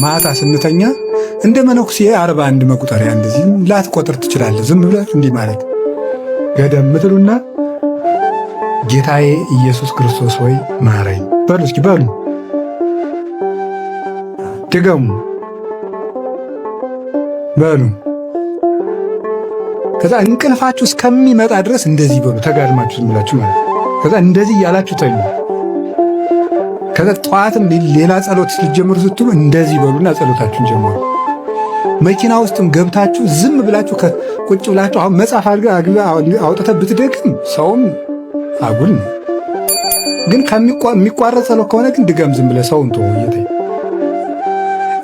ማታ ስንተኛ እንደ መነኩሴ 41 መቁጠሪያ እንደዚህ ላትቆጥር ትችላለህ። ዝም ብለህ እንዲህ ማለት ገደም ምትሉና ጌታዬ ኢየሱስ ክርስቶስ ሆይ ማረኝ በሉ። እስኪ በሉ፣ ድገሙ፣ በሉ። ከዛ እንቅልፋችሁ እስከሚመጣ ድረስ እንደዚህ በሉ፣ ተጋድማችሁ ዝም ብላችሁ ማለት። ከዛ እንደዚህ እያላችሁ ተኙ። ከዛ ጠዋትም ሌላ ጸሎት ስትጀምሩ ስትሉ እንደዚህ በሉና ጸሎታችሁን ጀምሩ። መኪና ውስጥም ገብታችሁ ዝም ብላችሁ ቁጭ ብላችሁ አሁን መጽሐፍ አድርገህ አውጥተህ ብትደግም ሰውም አጉል ነው። ግን ከሚቋረጥ ጸሎት ከሆነ ግን ድገም፣ ዝም ብለህ ሰውን ተወው።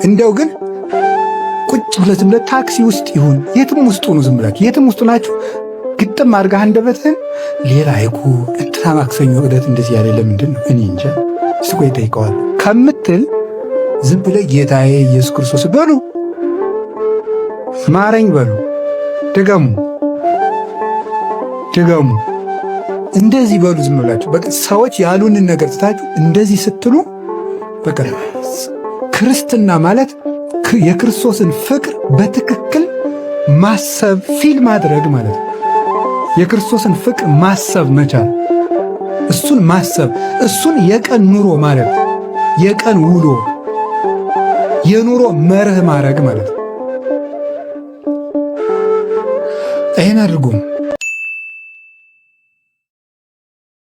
እንደው ግን ቁጭ ብለህ ዝም ብለህ ታክሲ ውስጥ ይሁን የትም ውስጥ ሁኑ፣ ዝም ብላችሁ የትም ውስጥ ናችሁ ግጥም አድርገህ አንደበትህን ሌላ አይኩ እንትና ማክሰኞ ዕለት እንደዚህ ያለ ለምንድን ነው እኔ እንጃ እስቲ ቆይ እጠይቀዋለሁ ከምትል ዝም ብለህ ጌታዬ ኢየሱስ ክርስቶስ በሉ፣ ማረኝ በሉ፣ ድገሙ፣ ድገሙ፣ እንደዚህ በሉ። ዝም ብላችሁ በቃ ሰዎች ያሉንን ነገር ትታችሁ እንደዚህ ስትሉ በቃ ክርስትና ማለት የክርስቶስን ፍቅር በትክክል ማሰብ፣ feel ማድረግ ማለት ነው። የክርስቶስን ፍቅር ማሰብ መቻል፣ እሱን ማሰብ፣ እሱን የቀን ኑሮ ማለት፣ የቀን ውሎ፣ የኑሮ መርህ ማድረግ ማለት ነው። ይሄን አድርጉ።